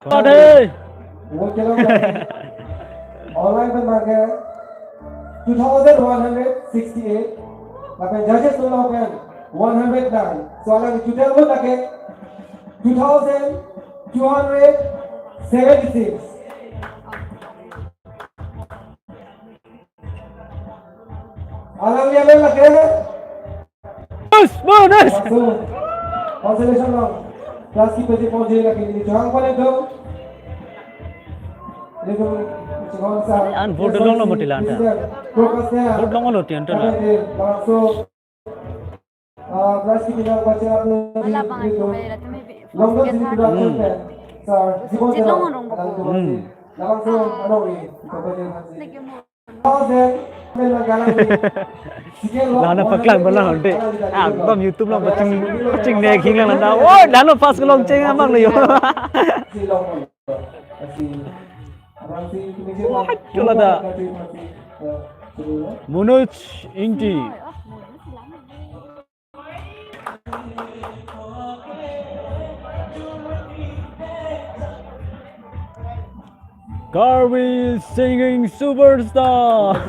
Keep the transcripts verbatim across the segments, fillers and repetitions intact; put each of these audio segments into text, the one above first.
Pade. Vote kelong online pen marke two thousand one hundred sixty-eight. Lapen judges along pen one hundred nine. So alangli total vote lake two thousand two hundred seventy-six. Alangli amen lake. Bonus, bonus. Laso consolation along. Plus kepaji ponji lake neli chehang pale do. Neli chehang sa. An vote longlo mati lanta. Vote longlo tiang to na. Laso, ah, plus kepaji ponji lake neli chehang pale do. Wala bang ako, may lahat may bi-, London City Production pen. Sir, Jibon Sit Tero. Long Rong Boko. Hmm. Laso, ano, eh, kepaji ponji. Lagi mo. Lana paklang balang hande. Ah, ekdom YouTube along paching, paching nek hinglang lanta. Oh, lana first kelong cheng abang lo yo. Wah, chula da. Manoj Ingti. Karbi singing superstar.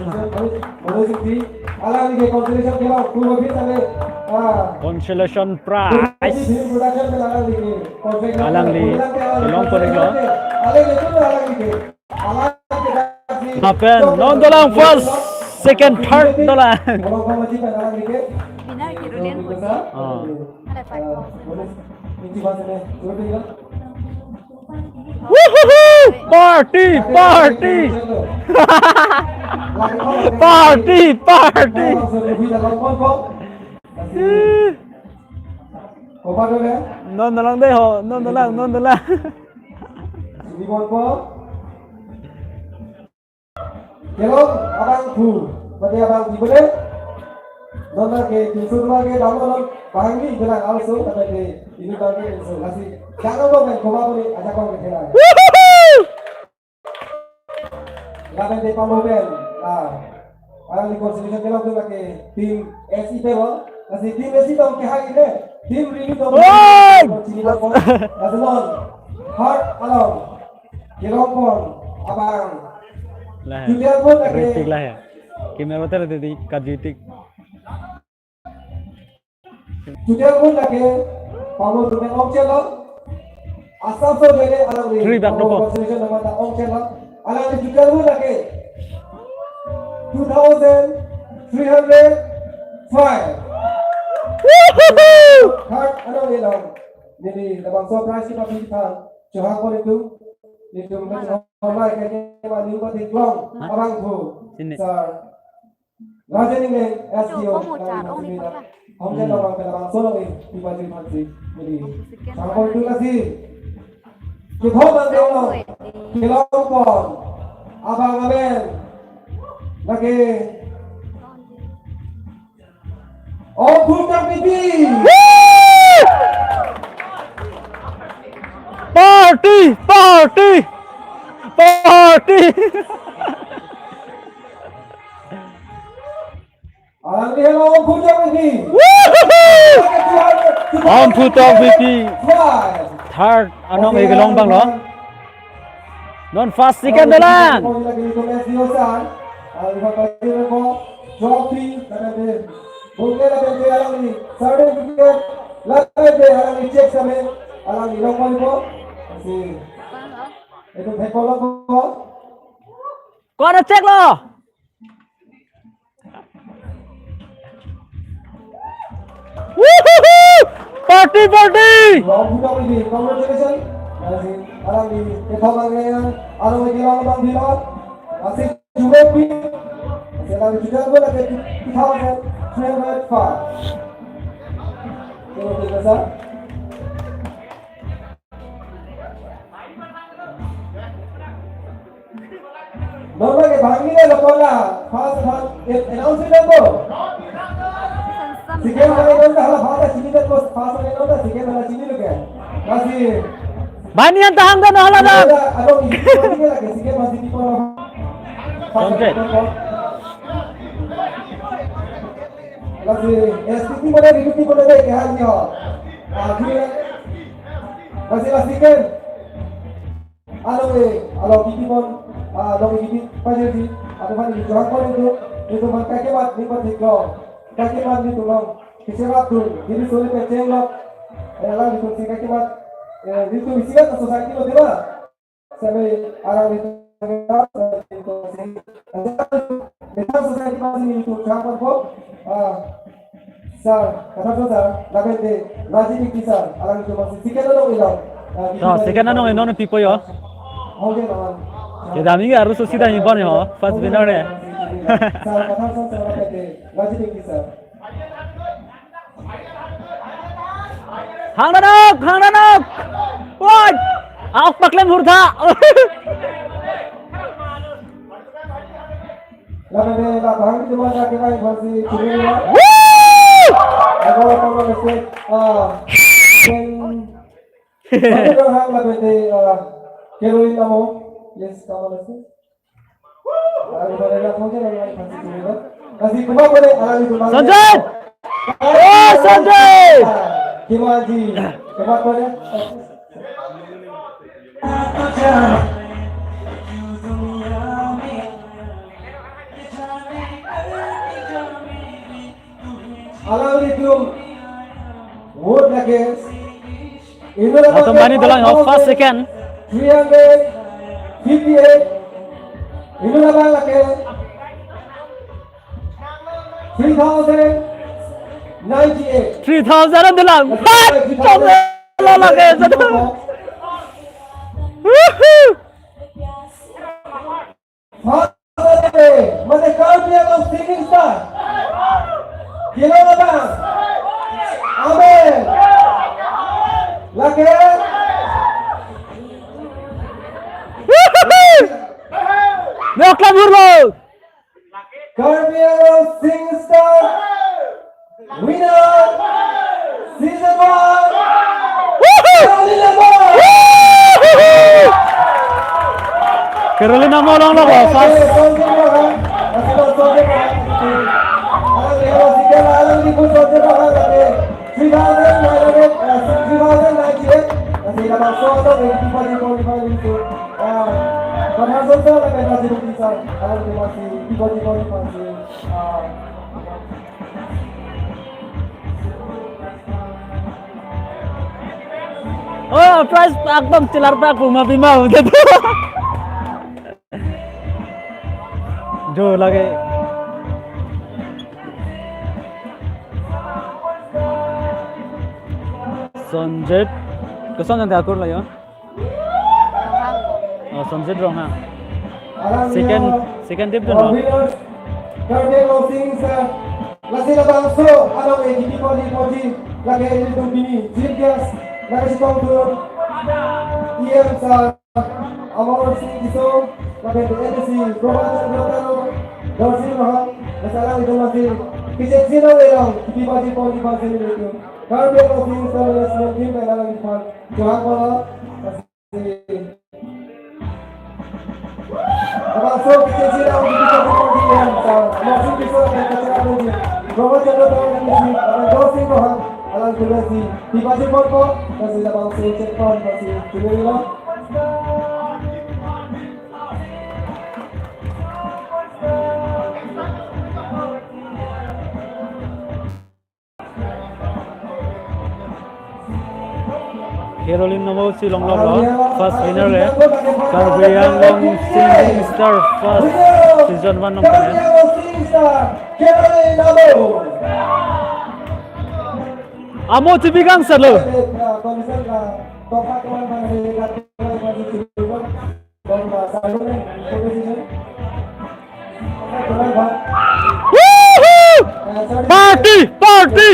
Consolation prize. Alangli kelong pon-iklo. Lapen non dolang first, second, third dolang. Bina kirulian pun. Oh. Ada pakai. Woohoo! Party, party. Party, party. Non dolang dei ho, non dolang, non dolang. Kelong abangphu, pati abangphu bole. Non ke, pinsu ke, damo non, bahang ni bilang also, pati ke, ini bang ke, pinsu, lasi, jangan lo main, koma bole, ajak kong ke thela. Woohoo! Lapen de pamo pen, ah, alangli consolation kelong tu lake, team S E pen lo, lasi team S E tong kehai ne, team Rili tong, oi! Chini lo, lasi non, heart along. Kelong pon abang. Lah. Julian pun lagi. Kritik lah ya. Camera tadi tadi kajutik. Julian pun lagi. Pamo tu ong chelo. Asap so jadi alangli. Three back to four. Pamo consolation nama ta ong chelo. Alangli Julian pun lagi. Two thousand three hundred five. Woohoo! Heart ano ni long. Jadi, labangso prize kita bintang. Chehang pon-ik tu, itum ke chehang mai ke ke ma ning ko diklong abangphu. Sini. Sir Rajen Engleng, S D O, Yo, kamu cara, oh, ini kami apa? Hong Jen Lawang pen labangso along, eh, di baju pansi. Jadi, chehang pon-ik tu lasi. Kita bang dong lo. Kelong pon. Abang amen. Lagi. Om Phutak Bipi. Party, party, party. Alangli helo Om Phutak Bipi. Woohoo! Om Phutak Bipi. Third, anong eglong bang lo. Non first, second dolang. Trophy, lapen de certificate, lapen de alangli check same, alangli long pon-ikpo. Si. Itum thek pon-ikpo. Ko-an check lo? Woohoo! Party, party! Long Phutak Bipi, congratulations. Alangli, alangli, kethom angrean, alangli kelong abang bilot. Lasi jumpa pi. Lasi alangli juga pun ada two thousand three hundred five. Terima kasih. Nomor ke bangni le lapola, first, first, eh, announcement ko. Second hala, hala first chini ko, first hala, second hala chini lo ke. Lasi. Bani an tahang dan hala dan. Hala, hala, ini lagi, second masih di pon. Content. Lasi, eh, S P T mana, D P T mana deh, kehal ni ho. Ah, dia. Lasi, lasi kan. Along e, along kiti pon, ah, along e kiti pajirji, atum aphan nelitum chehangpon nelitum, nelitum aphan kaike mat ning pathik lo, kaike mat nelitum along kechematdun, neli soli pecheng lo, eh, alanglitum si kaike mat, eh, nelitum isi vet society lo, dei ma? Seme alanglitum, nelitum society aphan si nelitum chehangponpo, ah, Sir, Kathar sir, lapen te Rajiv Ingti sir, alanglitum aphan si second anong inong. Ah, To, second anong inong pipo yo. Hongke naman. Kedam ini arloso si dam-i pon yo, first winner ne. Sir, Kathar sir, sir, lapen te Rajiv Ingti sir. Hang nanok, hang nanok. Woi, aok paklem hurtha. Lapen te labang cuma kaki lain versi cumi ya. Woo! Ako ako mesti ah pen satu dong hang lapen te ah Caroline Amo. Yes, kamu mesti. Ah, kita ada yang mungkin lain versi cumi ya. Kasih kuma boleh ah itu. Sanjay! Oh, Sanjay! Kimaji. Cepat boleh. Alanglitum vote lake. Inut abang Atum bani dolang yo, first, second. Three hundred fifty-eight. Inut abang lake. Three thousand ninety-eight. Three thousand an dolang. Hat! Chom lo lake. Woohoo! First, mane Karbi Anglong singing star. Kilo abang. Amen. Lake. Woohoo! Noklam hurlo. Karbi Anglong Sing Star winner, season one, Woohoo! Caroline Lamon. Woohoo! Caroline Lamon longlo, first. Sonjit Rohan, masih Sonjit Rohan. Alang dia masih kena, alang di pun Sonjit Rohan lagi. Three thousand nine hundred, uh, three thousand ninety-eight. Masih dapat sosok yang tiba di qualify itu. Ah, Kathar sir, lapen Rajiv Ingti sir, alang di masih tiba di qualify. Ah. Oh, prize akdom chelar pak puma bima udah. Jo lake. Sonjit. Koson Sonjit akur la yo? Oh, Sonjit Ronghang. Second, second tip dun lo. Karbi Anglong Sing Star. Lasi labangso along A G P forty forty lake ilitum pini chief guest lake chekong dun E M sir Amar Sing Tisso, lapen A D C Prabhat Chandra Taro, Dorsi Rohan, lapen alanglitum masih kechengsi nang elang, kipi baji pon di bangsi nelitum. Karbi Anglong Sing Star Management Team pen alangliphan chehangpon lo. Abang so kechengsi nang di kita di pon di yang sa, masih bisa dan kacau pun di. Prabhat Chandra Taro, A D C, lapen Dorsi Rohan, alangtum si kipi baji pon po, lasi labangso check pon, lasi chinilo. Caroline Lamon si longloklo, first winner le, Karbi Anglong Sing Star first season one nong kane. Amo T V gang salo. Woohoo! Party! Party!